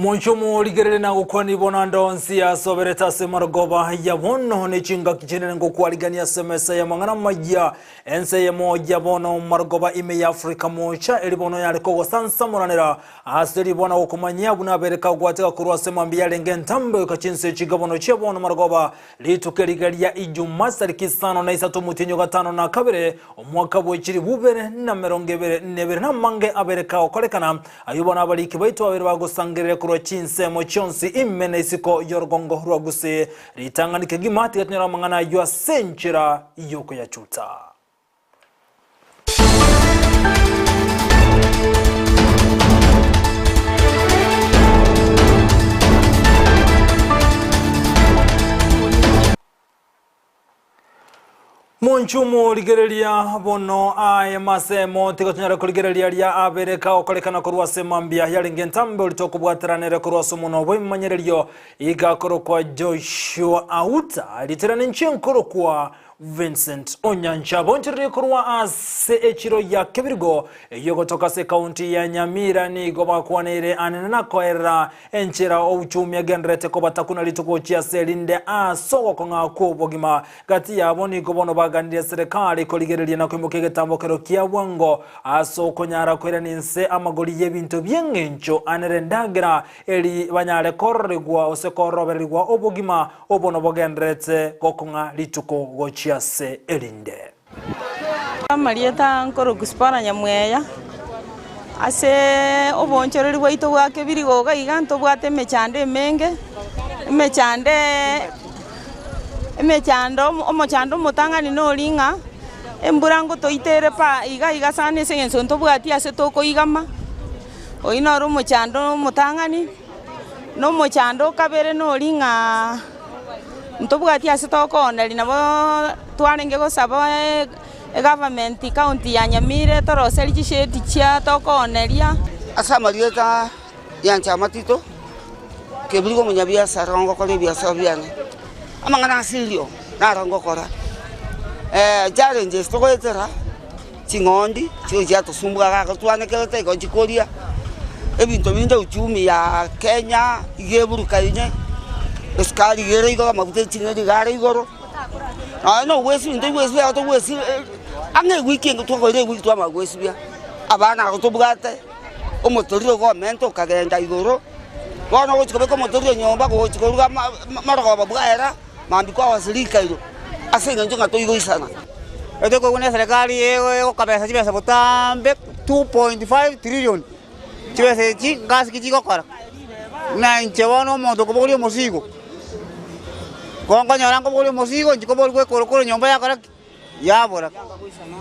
Omonche omorigereri na gokwania bono ande onsi asoberete ase marogoba ya bono ne chingaki chinene ngokwarigania ase emesa y'amang'ana amayia ense eyemo ya bono marogoba ime ya Afrika mocha eri bono yare kogosansamoranera ase ribono gokomanyia buna abere kagwateka korwa ase mambia yarenge entambe goika chinse chigabono chia bono marogoba Rituko eriga ria Ijuma, tariki isano na isato omotienyi o gatano na kabere, omwaka bwe chilifu ibere na emerongo ebere na ebere, namange abere kagokorekana, ayio bono abariki baito babere bagosangereria korwa chinsemo chionsi ime na isiko y'orogongo rwa Gusii. Ritang'ani kegima tiga tonyore amang'ana ayio ase enchera y'okoyachuta. Monchumu rigereria bono aye masemo tiga tonyare korigereria aria abere kagokorekana korwa ase mambia yarenge entambe orito okobwateranere korwa ase omonwa bw'ebimanyererio iga korokwa Joshua Auta riterane inche nkorokwa Vincent Onyancha bonchorerie korwa ase echiro ya Kebirigo eyio egotoka ase ekaunti ya Nyamira nigo bakwaneire anene na koerera enchera ouchumi egendererete kobatakuna rituko gochia ase erinde ase ogokong'a kw'obogima. Gati yabo nigo bono baganirie eserekari korigereria na koimokia egetambokero kia bwango ase okonyara koirania inse amagori y'ebinto bi'eng'encho anere endagera eri banyare kororigwa gose korobererigwa obogima Obo nobogendererete gokong'a rituko gochia ase erinde. Amarieta nkorokwa Sipora Nyamweya, ase oboonchoreri bwaito bwa kebirigo iga iga ntobwate emechando emenge, emechando emechando omochando omotang'ani noria ng'a embura ngotoitere pa iga iga sana ase eng'encho ntobwati ase tokoigama, oyio noro omochando omotang'ani. Na omochando o kabere noria ng'a ntobwati ase tokooneria nabo twarenge gosaba egovernment county ya Nyamira etoroserie chishedi chia tokooneria. Ase amarieta yancha amatito, kebirwe omonyabiasara ngokora ebiasara biane, amang'ana ase erio naro ngokora. Challenges togoetera. Ching'ondi chigo chiatosumbua iga twanekerete igo chikoria ebinto binde uchumi ya Kenya iga eburukaine, esukari iga ere igoro, amaguta ya ching'eni iga are igoro, nonya na ogwesibia ntobwesibia igo tobwesibia ang'e ewiki enge twakorire ewiki twamanya gwesibia, abana aba tobwate, omotoriro iga omenta okagenda igoro, bono ogochi kobeka omotoriro nyomba gochi koruga ama marogoba bwaera. Mambia kwagosire rikairo ase engencho ng'a toigoisana. Etokoigwa na eserekari egokabesa chibesa botambe 2.5 trillion, chibesa echi ngasi ki chigokora? Buna inche bono omonto okobogoria omosigo, ko nkonyora nkobogoria omosigo inche koborigwa ekorokoro nyomba yakora ki? Yabora.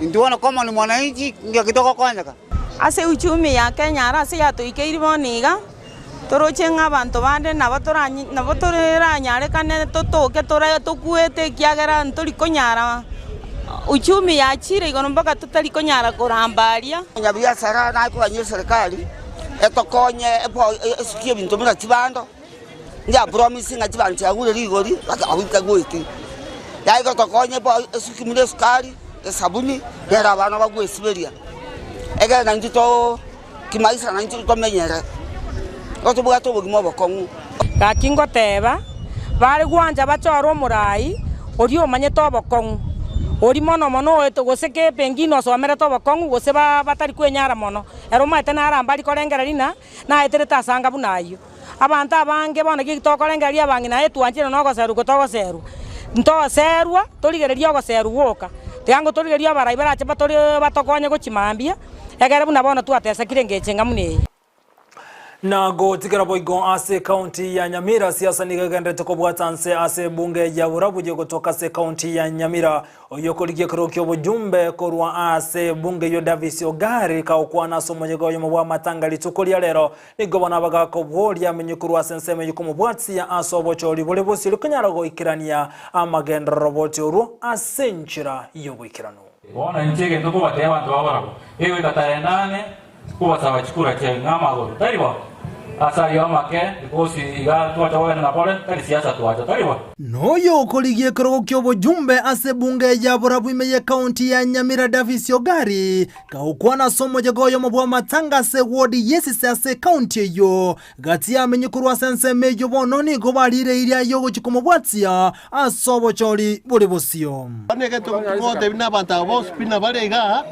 Intwe bono common mwananchi ngaki togokonyeka. Ase uchumi ya Kenya aro ase yatoikeiri bono iga, toroche ng'a abanto bande nabo toranyi nabo toranyarekane totoke tore tokuete ekiagera ntori konyara uchumi yachire igoro mpaka totari konyara koramba aria. Omonyabiasara nakogania eserekari etokonye esukie ebinto buna chibando. Inche promise ng'a chibando chiagure rigori mpaka abwo ntagweti. Yaye gotokonya bo esuki buna esukari, esabuni, nere abana bagwesiberia. Ekero naintwe too kimaisha naintwe tomenyere, igo tobwate obogima obokong'u. Gaki ngoteba, bare gwancha bachore omorai oria omanyete obokong'u, oria mono mono oete gose ke pengine osomerete obokong'u gose batari kwenyara mono, ere omanyete narambari korengereria ng'a naeterete ase anga buna ayio. Abanto abange bono ki tokorengereria abang'ina aye twanchire nogoserwa ko togoserwa. Ntoserwa, torigererie ogoserwa gwoka, tiga ngo torigererie abarai barache batore batokonye gochia mambia, egere buna bono twatesekire engencho enga buna eye. Na gotigera boigo ase ekaunti ya Nyamira, siasa nigo egendererete kobwata nse ase ebunge ya Borabu gotoka ase ekaunti ya Nyamira. Oyio okorigia ekerogo ki'obojumbe korwa ase ebunge eyio Davis Ogari kagokwana ase omoyega oyomo bw'amatanga rituko ria rero Nigo bono abagakoboria amenye korwa ase ensemo eyio komobwatia ase obochori bore bosio rikonyara goikerania amagenderero boti orwo ase enchera y'oboikeranu. Bono inche egento nkobatebia abanto ba barabwo, egoika tarehe nane kobasaba chikura chiaino namagoro, tari bo? Ase ayio amake, because iga twacha kogenda pore, tari siasa twacha, tari bo? Noyo okorigia ekerogo ki'obojumbe ase ebunge ya borabu ime y'ekaunti ya Nyamira Davis Ogari kagokwana ase omoyega oyomo bw'amatanga ase ewodi y'esise ase ekaunti eyio. Gati y'amenyi korwa ase ensemo eyio bono nigo barireirie aye ogochia komobwatia ase obochori bore bosio. Bono egento ngotebi nabanto aba bonsi pi nabare igaa,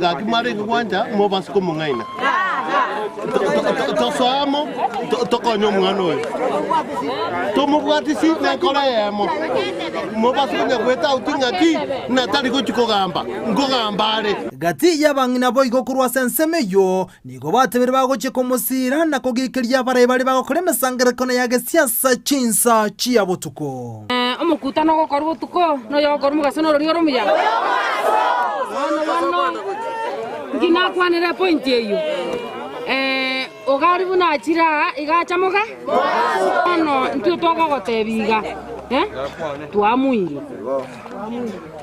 gaki mwarenge gwancha mobase komong'aina. Tosoe amo tokonye omwana oyo. Tomobwatisi nenkoro eyemo. Mobase konya goetauti ng'aki ng'a tari gochia kogamba, nkogamba are. Gati y'abang'ina boigo korwa ase ensemo eyio Nigo batebire bagochia komosiira na kogiikeria abarai baria bagokora emesangererekano ya gesiasa chinsa chia botuko. Omokutano ogokorwa botuko, na oyogokorwa mogaso norori ore omuya? Bono bono, inki nakwanire epointi eyio? Ogari buna achire aa, iga acha moga? Bono intwe togogotebia iga, twamoire.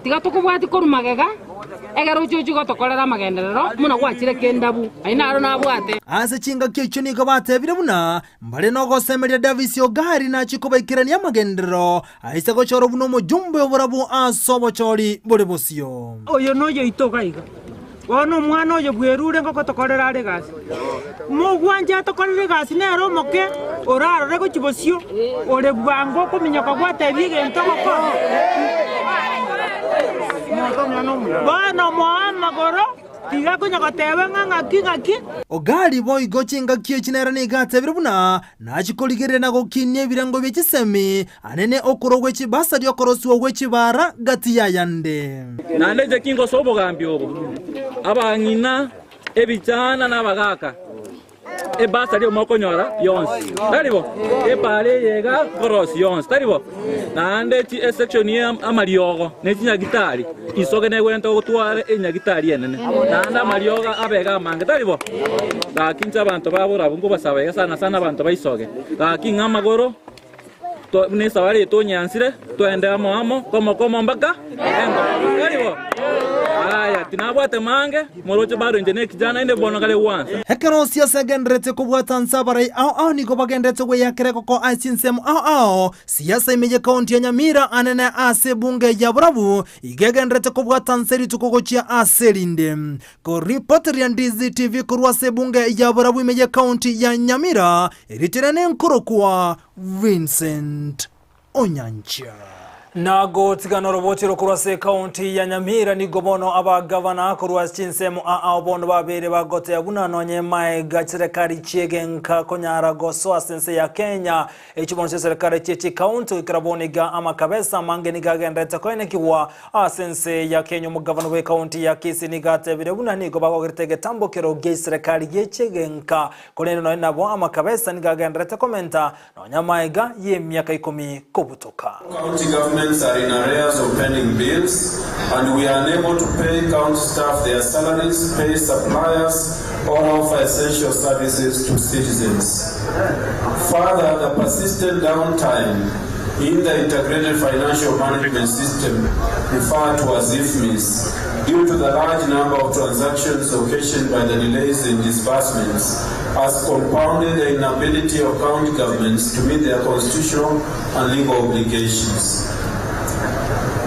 Tiga tokobwatie korwa magega, ekero oche ochie gotokorera amagenderero, buna gwachire kendabu. Ayio naro nabwate. Ase chingaki echio nigo batebire buna mbare nogosemeria Davis Ogari nachie kobaikerania amagenderero aise gochorwa buna omojumbe oborabu ase obochori bore bosio. Oyo noyoito iga iga. Bono omwana oyo bwerure ngogotokorera are egasi. Mogwancha atokorere egasi nere omoke orarore gochia bosio, ore bwango okominyoka gwatebia egento ogokora. Bono moe amagoro, tiga konya goteba ng'a ng'aki ng'aki. Ogari boigo chingaki echi nere nigo atebire buna nachie korigereria na gokinia ebirengo bie chisemi anene okorwa gwe chibasari okorosiwa gwe chibara gati y'ayande. Naende inche kingosoa obogambi obo, abang'ina, ebichana na abagaaka, ebasari eye mokonyora yonsi, tari bo? Epaara eye iga nkorosia yonsi, tari bo? Naende chi esection ya amariogo ne chinyagitari, isoge negwenerete gotwara enyagitari enene, naende amariogo abe iga amange, tari bo? Gaki inche abanto ba borabu nkobasaba iga sana sana abanto ba isoge, gaki ng'a amagoro. Buna esabari eye tonyansire, twende amo amo, komo komo mpaka engo. Tari bo? Aya, tinabwate mange, moroche bado inche nekijana inde bono kare gwansa. Ekero siasa egendererete kobwata nse abarai ao ao nigo bagendererete gweyakera egoko ase chinsemo ao ao. Siasa ime ye county ya Nyamira anene ase ebunge ya Borabu igo egendererete kobwata nse rituko gochia ase erinde. Koripoteria Ndizi TV korwa ase ebunge ya Borabu ime ye county ya Nyamira, eritere nenkorokwa Vincent Onyancha. Nagotigana oroboti korwa ase ekaunti ya Nyamira nigo bono abagavana korwa ase chinsemo ao bono babere bagotea buna nonye maega chiserekari chiegenka konyara gosoa ase ense ya Kenya. Echi bono chiserekari chie chikaunti goikera bono iga amakabesa amange nigo agenderete koenekigwa ase ense ya Kenya. Omogavana bw'ekaunti ya Kisii nigo atebire buna nigo bagogerete egetambo kero gia eserekari gie chiegenka korende nonye nabo amakabesa nigo agenderete komenta Nonya amaega y'emiaka ikomi kobutoka. County governments are in arrears of pending bills and we are unable to pay county staff their salaries, pay suppliers or offer essential services to citizens. Further, the persistent downtime in the Integrated Financial Management System, referred to as IFMIS, due to the large number of transactions occasioned by the delays in disbursements, has compounded the inability of county governments to meet their constitutional and legal obligations.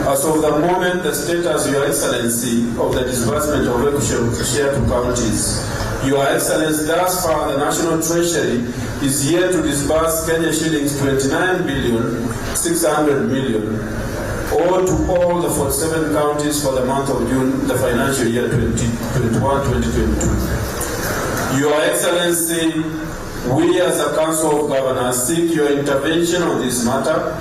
As of the moment, the status, Your Excellency, of the disbursement of equity share to counties, Your Excellency, thus far the National Treasury is yet to disburse Kenya shillings 29 billion 600 million or to all the 47 counties for the month of June, the financial year 2021-2022. Your Excellency, we as a Council of Governors seek your intervention on this matter.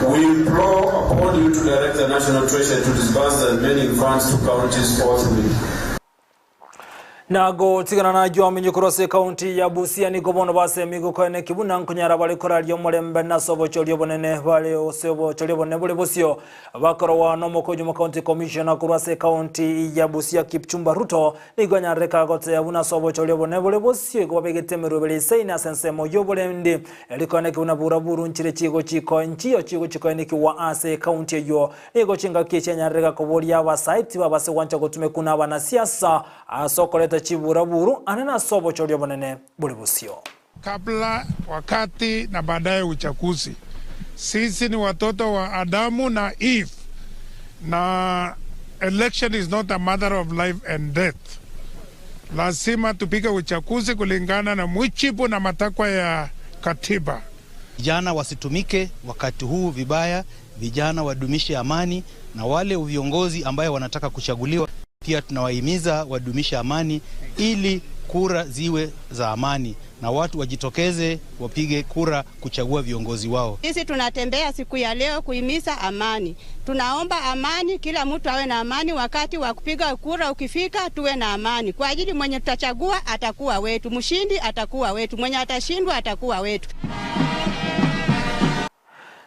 We implore upon you to direct the National Treasury to disburse the remaining funds to counties forthwith. Na gotigana nayio amenye korwa ase ekaunti ya Busia nigo bono basemigwe koeneki buna nkonyara bare koraria omorembe nase obochori obonene bare ase obochori obonene bore bosio bakorogwa nomokonyi omo county commissioner korwa ase ekaunti ya Busia Kipchumba Ruto nigo anyarire kagoteba buna ase obochori obonene bore bosio igo babegete emeroberi eisaine ase ensemo y'oborendi eri koeneki buna buraburu nchire chigochiko nchiyo chigochikoenekigwa ase ekaunti eyio Nigo chingaki echi anyarire gakoboria abasae tibabase gwancha gotumekwa nabanasiasa ase okoreta chiburaburu ane nase obochori obonene bore bosio. Kabla, wakati na baadaye uchaguzi. Sisi ni watoto wa Adamu na Eve, na election is not a matter of life and death. Lazima tupige uchaguzi kulingana na mujibu na matakwa ya katiba. Vijana wasitumike wakati huu vibaya, vijana wadumishe amani, na wale viongozi ambayo wanataka kuchaguliwa pia tunawahimiza wadumishe amani ili kura ziwe za amani na watu wajitokeze wapige kura kuchagua viongozi wao. Sisi tunatembea siku ya leo kuhimiza amani. Tunaomba amani, kila mtu awe na amani. Wakati wa kupiga kura ukifika, tuwe na amani kwa ajili mwenye tutachagua atakuwa wetu, mshindi atakuwa wetu, mwenye atashindwa atakuwa wetu.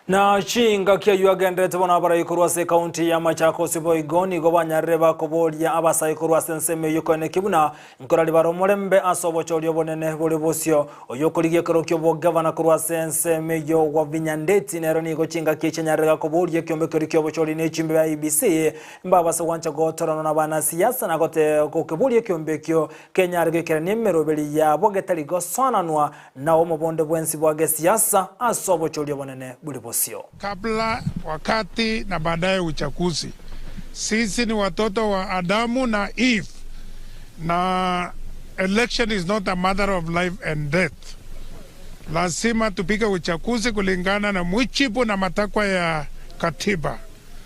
Na chinga kia yuagenderete bono abarai korwa ase ekaunti ya Machakos boigo nigo banyarire bakoboria abasai korwa ase ensemo eywo koeneki buna nkorari bare omorembe ase obochori obonene bore bosio. Oyo okorigia ekero kia obogavana korwa ase ensemo eywo Wavinya Ndeti nero nigo chingaki echianyarire gakoboria ekiombe keria kia obochori na echimbe bia IEBC mbabase gwancha gotorana na abanasiasa na gote gokeboria ekiombe ekio kenyare goikerania emeroberi yabo getari gosoananwa na omobonde bwensi bwa gesiasa ase obochori obonene bore bosio. Kabla, wakati na baadaye uchaguzi. Sisi ni watoto wa Adamu na Eve, na election is not a matter of life and death. Lazima tupige uchaguzi kulingana na mujibu na matakwa ya katiba.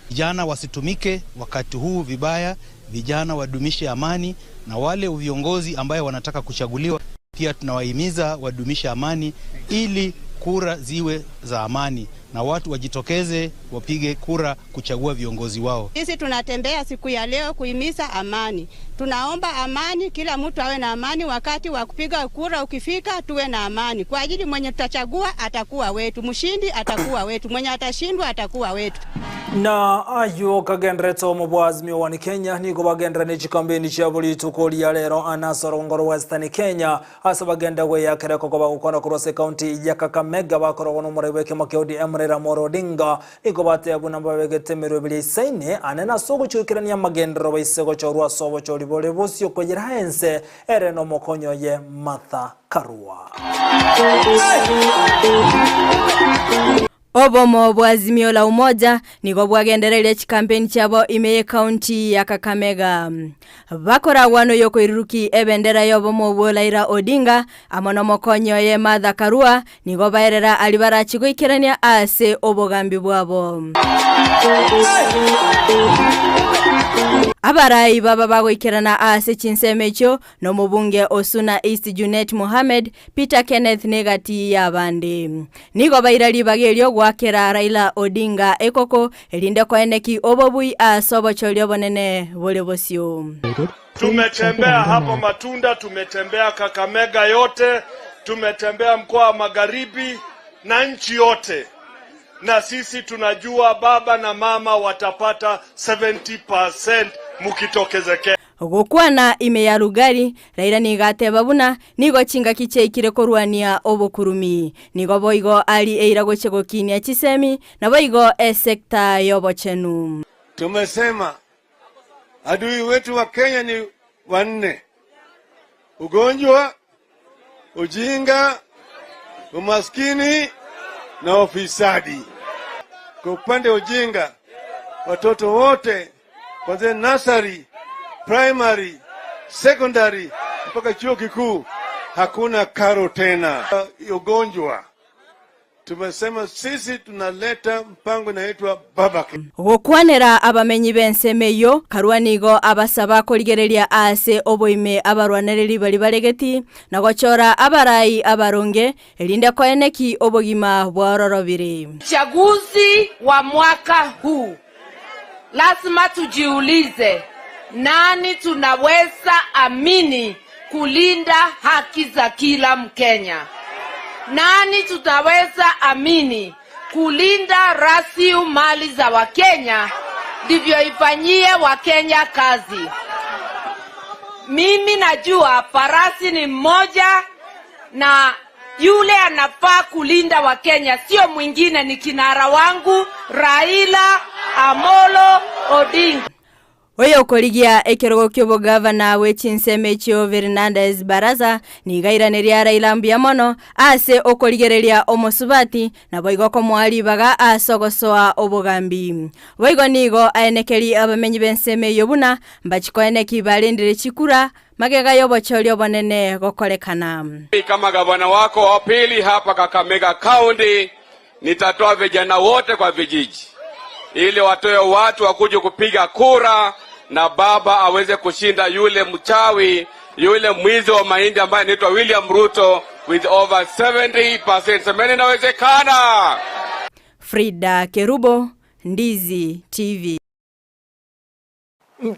Vijana wasitumike wakati huu vibaya, vijana wadumishe amani, na wale viongozi ambayo wanataka kuchaguliwa pia tunawahimiza wadumishe amani ili kura ziwe za amani na watu wajitokeze wapige kura kuchagua viongozi wao. Sisi tunatembea siku ya leo kuhimiza amani. Tunaomba amani, kila mtu awe na amani. Wakati wa kupiga kura ukifika, tuwe na amani kwa ajili mwenye tutachagua atakuwa wetu, mshindi atakuwa wetu, mwenye atashindwa atakuwa wetu. Na ayo kagenderete omo Azimio One Kenya nigo bagendera n'echikambeni chia buli rituko ria rero anaso rongoro Western Kenya ase bagenda gweyakera koko bagokwana korwa ase ekaunti ya Kakamega bakoragwo na omorai bwa ekemo kia ODM Raila Amolo Odinga nigo batebwa nabo babegete emerwa ebere isaine anene ase ogochigokerania amagendero baise gochorwa ase obochori bore bosio koyera ense ere na omokonyi oye Martha Karua. Obomo bwa Azimio la Umoja nigo bwagendereire chikampeni chiabo ime y'ekaunti ya Kakamega. Bakoragwa noyokoiruruki ebendera y'obomo obwo Raila Odinga amo nomokonyi oye Martha Karua nigo baerera aria barachi goikerania ase obogambi bwabo. Abarai baba bagoikerana ase chinsemo echio nomobunge o Suna East Junet Mohamed, Peter Kenneth negati y'abande. Nigo baira ribaga erio goakera Raila Odinga ekoko erinde koeneki obobui ase obochori obonene bore bosio. Tumetembea hapo Matunda, tumetembea Kakamega yote, tumetembea mkoa wa Magharibi na nchi yote, na sisi tunajua baba na mama watapata 70% mukitokezekea. Gokwana ime ya Lugari, Raila nigo ateba buna nigo chingaki chiaikire korwania obokurumi. Nigo boigo ari eira gochia gokinia chisemi, naboigo esekta y'obochenu. Tumesema adui wetu wa Kenya ni wanne: ugonjwa, ujinga, umaskini na ufisadi. Kwa upande wa ujinga, watoto wote kuanzia nursery, primary, secondary mpaka chuo kikuu hakuna karo tena. Ugonjwa, tumesema sisi tunaleta mpango inaitwa Babake. Gokwanera abamenyi b'ensemo eyio, Karua nigo abasaba korigereria ase oboime abarwanereri baria baregeti na gochora abarai abaronge erinde koeneki obogima bwororobire. Uchaguzi wa mwaka huu lazima tujiulize, nani tunaweza amini kulinda haki za kila Mkenya? Nani tutaweza amini kulinda rasilimali za Wakenya ndivyo ifanyie Wakenya kazi? Mimi najua farasi ni mmoja na yule anafaa kulinda Wakenya sio mwingine, ni kinara wangu Raila Amolo Odinga. Oyokorigia ekerogo ki'obogavana bwe chinsemo echio Fernandes Barasa nigo airaneria Raila mbuya mono ase okorigereria omosubati naboigo komoa ribaga ase ogosoa obogambi. Boigo nigo aenekeri abamenyi b'ensemo eyio buna mbachikoeneki barendire chikura magega y'obochori obonene gokorekana. Kama gavana wako wa pili hapa Kakamega County, nitatoa vijana wote kwa vijiji ili watoe watu wakuje kupiga kura na baba aweze kushinda yule mchawi, yule mwizi wa mahindi ambaye anaitwa William Ruto with over 70%. Semeni inawezekana. Frida Kerubo, Ndizi TV.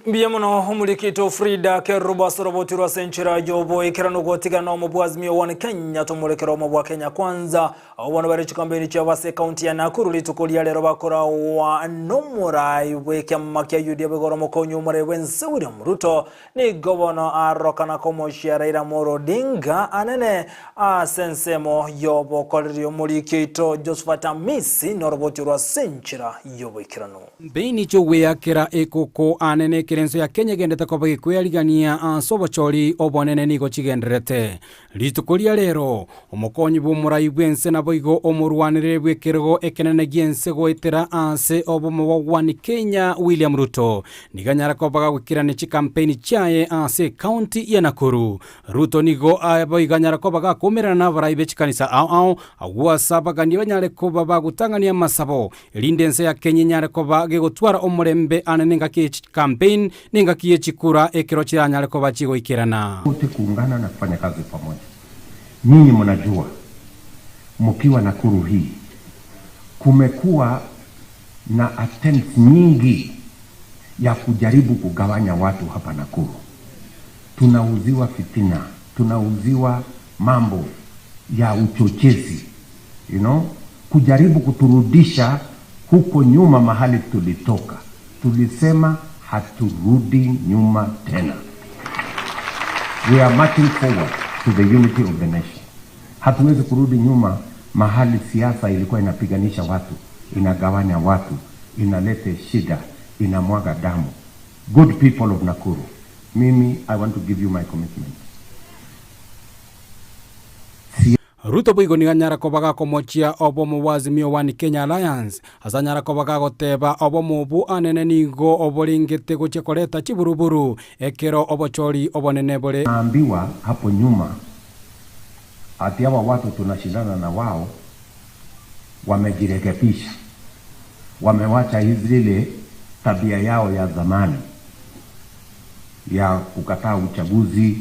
Mbuya mono omorikito Frida Kerubo ase oroboti rw'ase enchera y'oboikeranu gotigana na omobua Azimio One Kenya tomorekere omobua Kenya Kwanza. Abwo bono bare chikambeni chiabo ase ekaunti ya Nakuru rituko ria rero bakorawa nomorai bw'ekiama kia UDA boigo omokonyi omorai bw'ense William Ruto Nigo bono arorokana komochia Raila Amolo Odinga anene ase ensemo y'obokoreri omoriki oito Josephat Amisi noroboti orwa ase enchera y'oboikeranu. Mbeini chi'ogweakera ekoko anene ekero ense ya Kenya egendete koba gekwearigania ase obochori obonene nigo chigendererete. Rituko ria rero, omokonyi bw'omorai bw'ense naboigo omorwanereri bw'ekerogo ekenene gi'ense goetera ase obomo bwa One Kenya William Ruto nigo anyare koba gagoikerania chikampeini chiaye ase ekaunti ya Nakuru. Ruto nigo boigo anyare koba gakoumerana nabarai be chikanisa ao ao agwo ase abagani banyare koba bagotang'ania amasabo erinde ense ya Kenya enyare koba gegotwara omorembe ane nengaki ye chikampeini na engaki ye chikura ekero chiranyare koba chigoikerana. Wote kuungana na kufanya kazi pamoja. Nyinyi mnajua mkiwa Nakuru hii kumekuwa na attempts nyingi ya kujaribu kugawanya watu hapa Nakuru. Tunauziwa fitina, tunauziwa mambo ya uchochezi, you know, kujaribu kuturudisha huko nyuma mahali tulitoka. Tulisema haturudi nyuma tena. We are marching forward to the unity of the nation. Hatuwezi kurudi nyuma mahali siasa ilikuwa inapiganisha watu, inagawanya watu, inalete shida, inamwaga damu. Good people of Nakuru, mimi I want to give you my commitment. Ruto boigo nigo anyara koba gakomochia obomo bwa Azimio One Kenya Alliance, ase anyara koba gagoteba obomo obwo anene nigo oborengete gochia koreta chiburuburu ekero obochori obonene bore. Naambiwa hapo nyuma ati hawa watu tunashindana na wao wamejirekebisha, wamewacha zile tabia yao ya zamani ya kukataa uchaguzi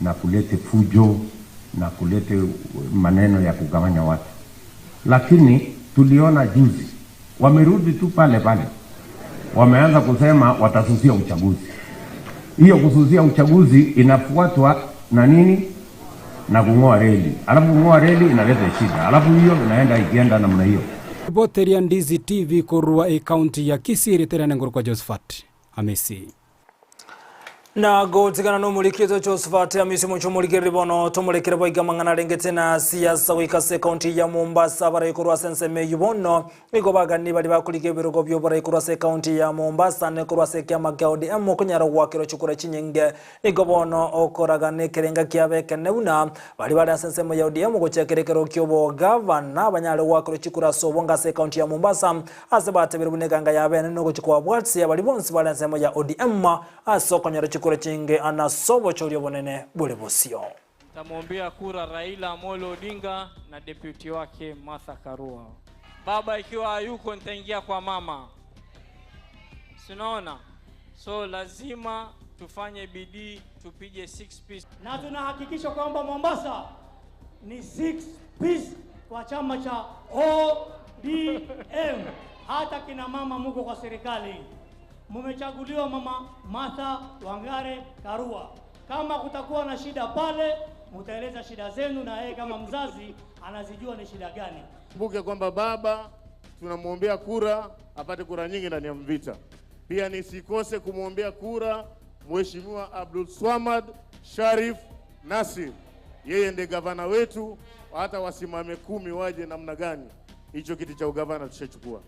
na kulete fujo na kulete maneno ya kugawanya watu, lakini tuliona juzi wamerudi tu pale pale, wameanza kusema watasusia uchaguzi. Hiyo kususia uchaguzi inafuatwa na nini? Na kung'oa reli, alafu kung'oa reli inaleta shida, alafu hiyo inaenda ikienda namna hiyo. Ripoti eria Ndizi TV korwa ekaunti ya Kisii ritere ngorokwa Josephat Amisi. Na gotigana nomorikito Josephat Amisi mocho omorigereri bono tomorekere boiga amang'ana arengete na siasa goika ase ekaunti ya Mombasa abarai korwa ase ensemo eyio bono nigo bagani baria bakorigia ebirogo bia oborai korwa ase ekaunti ya Mombasa ne korwa ase ekiama kia ODM okonyara goakerwa chikura chinyinge nigo bono okoragana ekerenga kiabo ekene buna baria bare ase ensemo ya ODM gochakera ekero kia obogavana banyare goakerwa chikura ase obonge ase ekaunti ya Mombasa ase batebire buna eganga yabo enene nogochia koabwatia baria bonsi bare ensemo ya ODM Ase okonyora chikura chinge ase obochori obonene bore bosio. Nitamwombea kura Raila Amolo Odinga na deputy wake Martha Karua. Baba ikiwa hayuko nitaingia kwa mama. Si unaona? So lazima tufanye bidii tupige six piece. Na tunahakikisha kwamba Mombasa ni six piece kwa chama cha ODM. Hata kina mama muko kwa serikali. Mumechaguliwa mama Martha Wangare Karua. Kama kutakuwa na shida pale, mutaeleza shida zenu na yeye kama mzazi anazijua ni shida gani. Kumbuke kwamba baba tunamwombea kura apate kura nyingi ndani ya Mvita. Pia nisikose kumwombea kura Mheshimiwa Abdul Swamad Sharif Nasir. Yeye ndiye gavana wetu, hata wasimame 10 waje namna gani, hicho kiti cha ugavana tushachukua.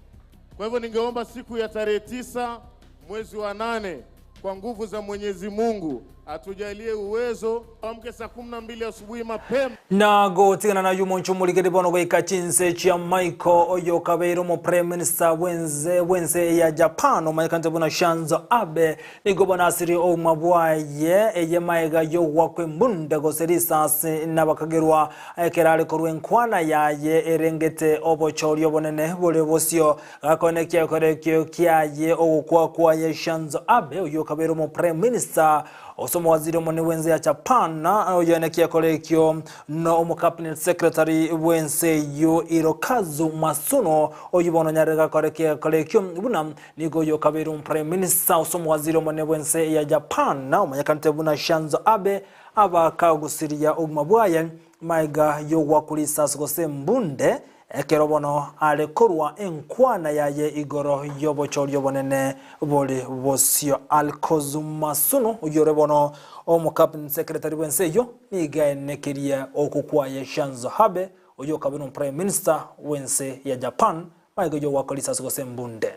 Kwa hivyo ningeomba siku ya tarehe 9 mwezi wa 8 kwa nguvu za Mwenyezi Mungu atujalie uwezo, amke saa 12 asubuhi mapema. Na gotigana nayio omonche omorigeri bono goika chinse chia Michael oyo okabeire omo prime minister bwense bwense ya Japan omanyekanete buna Shanzo Abe nigo bono asirie ouma bwaye eye maega yogwakwa embunde gose risasi nabakagerwa ekero are korwa enkwana yaye erengete obochori obonene bore bosio Gakone ekiagokora ekio kiaye ogokwa kwaye Shanzo Abe oyio okabeire omo prime minister ase omowaziri omonene bw'ense ya Japan oyo nekiagokora ekio no omo cabinet secretary bw'ense eyio Hirokazu Matsuno oyio bono onyarire gakora ekiagokora ekio buna nigo oyio okabeire omo prime minister ase omowaziri omonene bw'ense ya Japan omanyekanete buna Shanzo Abe abakagusiria obogima bwaye Maiga y'ogwakwa risasi gose embunde, ekero bono are korwa enkwana yaye igoro y'obochori obonene bore bosio. Alkozumasunu, oyio ore bono omocabinet secretary bw'ense eyio, nigo aenekerie okwo kwaye Shanzo Abe, oyio okabeire omoprime minister bw'ense ya Japan, maiga y'ogwakwa risasi gose embunde.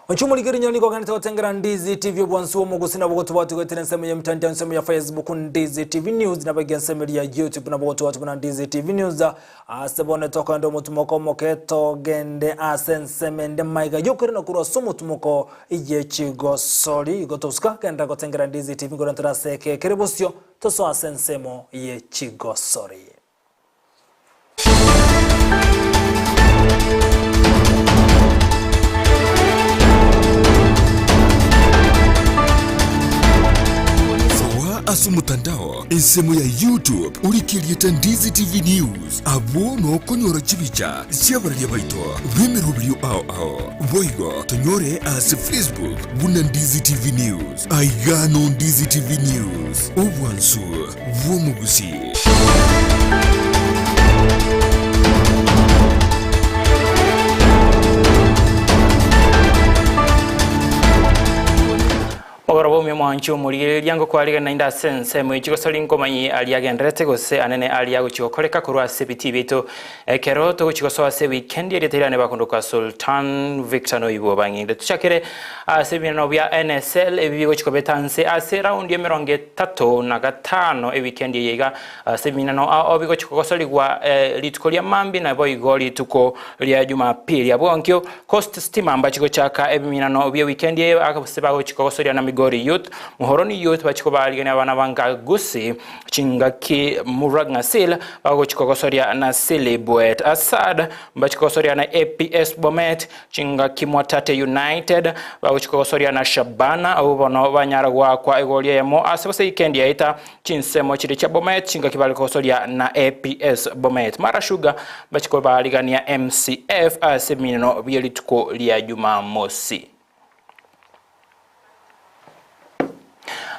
Onche omorikeri nyoni nigo ogenderete gotengera Ndizi TV obwansu bw'omogusi nabo gotobwati goetera ensemo ya emitandao ensemo ya Facebook Ndizi TV News nabo iga ensemo eria ya YouTube nabo gotobwati buna Ndizi TV News ase bono tokogenda omotumoko omoke togende ase ensemo ende maiga yokoirana korwa ase omotumoko ye chigosori igo tosuka genda gotengera Ndizi TV nkorentera ase eke kere bosio tosoa ase ensemo ye chigosori. Soa ase omotandao ensemo ya YouTube orike erieta Ndizi TV News abwo nokonyora chibicha chi'abararia baito b'emeroberio ao ao. Boigo tonyore ase Facebook buna Ndizi TV News. Aiga no Ndizi TV News, obwansu bw'omogusii. Mogoroba omio mwanche omorigereria ngokwarigana naende ase ensemo echi gose rinkomanyi aria agenderete gose anene aria agochia gokoreka korwa ase ebitii biaito ekero togochia gosoa ase ewikendi eria tairane bakondoka Sultan Victor Noibu obang'eire tuchakere Ase ebineno bia NSL ebi bigochia kobeta nse ase raundi emerongo etato na gatano ewikendi eye iga. Ase ebineno ao bigochia kogosorigwa rituko ria mambia naboigo rituko ria Jumapili. Abwo nkio Coast Stima mbachie gochaka ebiminano bie wikendi eye ase bagochia kogosoria na Migori Youth, Muhoroni Youth bachie kobarigania abana ba Nkagusi, Chingaki Murang'asil bagochia kogosoria na Silibwet Asad mbachie kogosoria na APS Bomet, Chingaki Mwatate United bagochia kogosoria na Shabana abwo bono banyara goakwa egori eyemo ase bose ikendi yaeta chinsemo chiria chia Bomet chingaki bare kogosoria na APS Bomet. Mara Sugar bachia kobarigania MCF ase ebimineno bie rituko ria Jumamosi.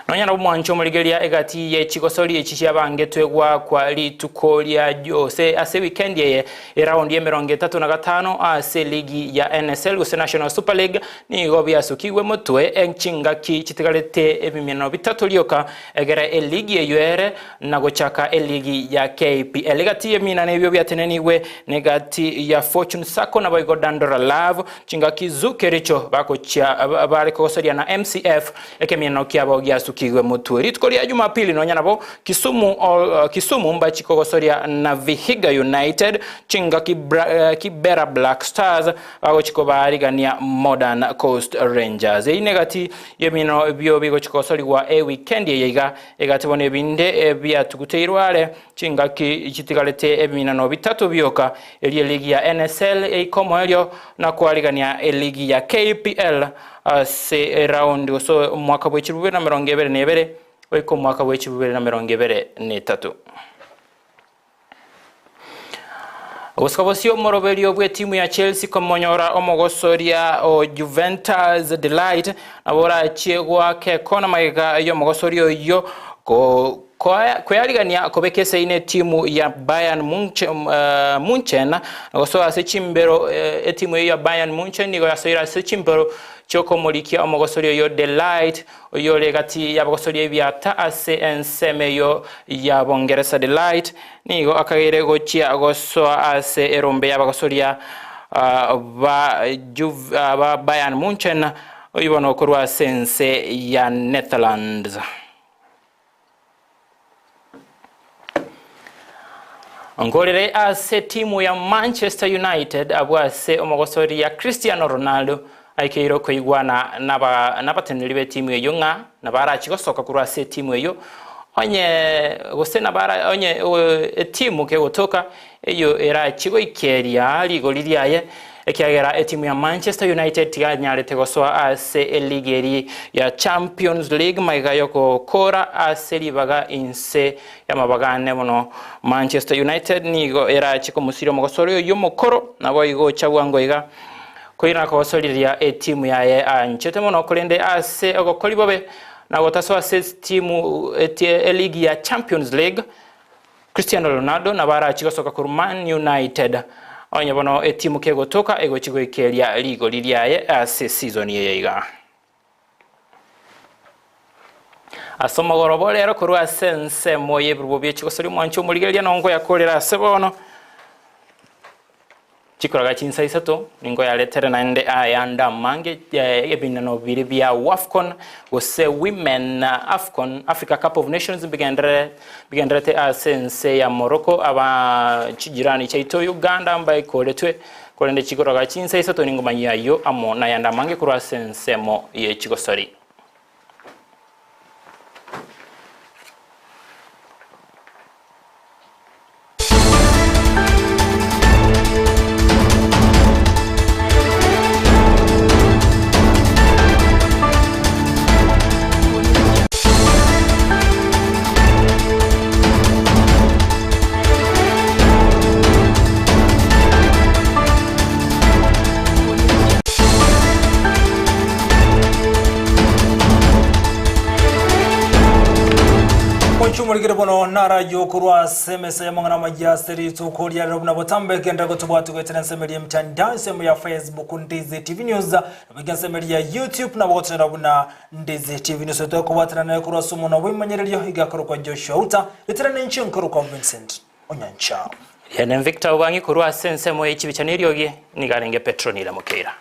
Nonya nabo mwanche omorigereria egati ye chigosori echi chiabangetwe goakwa rituko ria gose ase ewikendi eye eraundi y'emerongo etato na gatano ase eligi ya NSL gose National Super League nigo biasukigwe motwe chingaki chitigarete ebimieno bitato rioka egere eligi eyio ere na gochaka eligi ya KPL. Egati y'eminana ebio biatenenigwe negati ya Fortune Sacco naboigo Dandora Love Chingaki zu Kericho bagochia bare kogosoria na MCF ekemieno kiabo giasukigwe motwe. Rituko ria Jumapili nonya nabo Kisumu Kisumu mbachi kogosoria na Vihiga United chingaki Kibera Black Stars bagochi kobaarigania Modern Coast Rangers. Eyio negati y'ebinyeno ebio bigochi kogosorigwa ewikendi eye iga egati bono ebinde biatuguteirwe are Chingaki chitigarete ebiminano bitato bioka, erio eligi ya NSL eike omoerio na koarigania eligi ya KPL ase eraundi gose omwaka bwe chilifu bibere na emerongo ebere na ebere goika omwaka bwe chilifu bibere na emerongo ebere na etato. Gosika bosio omoroberio bw'etimu ya Chelsea komonyora omogosoria o Juventus De Ligt nabo orachie goaka ekona magega y'omogosoria oyio ko Kwearigania kobeka esegi netimu ya Bayern Munchen gosoa ase chimbero Etimu eyio ya Bayern Munchen nigo yasoire ase chimbero chi'okomorikia omogosori oyio De Ligt oyio ore egati y'abagosori ebiata ase ensemo eyio ya Bongeresa De Ligt nigo akageire gochia gosoa ase erombe y'abagosoria. Ba Juve ba Bayern Munchen oyio bono okorwa ase ense ya Netherlands. Nkorere ase timu ya Manchester United abwo ase omogosoria Cristiano Ronaldo aikeire okoigwana nabateneneri b'etimu eyio ng'a nabarachi gosoka korwa ase etimu eyio onye gose nabara onye etimu kegotoka Eyio erachie goikeria rigori riaye, ekiagera etimu ya Manchester United tiganyarete gosoa ase eligi eria ya Champions League magega yogokora ase ribaga inse y'amabaga ane bono. Manchester United nigo erachie komosiria omogosori oyio omokoro naboigo gocha bwango iga koirana kogosoriria etimu yaye anchete mono korende ase ogokori bobe na gotasoa ase etimu eligi ya Champions League. Cristiano Ronaldo nabo arachie gosoka korwa Man United onye bono etimu kegotoka egochia goikeria rigori riaye ase season eye iga. Ase omogoroba orero korwa ase ensemo y'ebirubo bie chigosoria omwancho omorigereria nongo yakorera ase bono. Chikoraga chinsa isato ninkoyaretere naende ayande amange ebineno biria bia Wafcon gose Women Afcon, Africa Cup of Nations mbigenderere mbigendererete ase ense ya Morocco aba chijirani chiaito Uganda mbaikoretwe korende chikoraga chinsa isato ningomanyie ayio amo nayande amange korwa ase ensemo ye chigosori. Mochumorigere bono narayo korwa ase emesa y'amang'ana amaya ase rituko ria rero buna botambe genda gotobwati goetera ensemo eria emitandao ensemo ya Facebook Ndizi TV News nabo ensemo eria ya YouTube nabo gotonera buna Ndizi TV News tokobwaterana naye korwa ase omonwa bw'emanyererio iga akorokwa Joshua Uta ritera ninche nkorokwa Vincent Onyancha. Riane Victor Obang'i korwa ase ensemo ye chibicha neriogi nigo arenge Petronila Mokeira.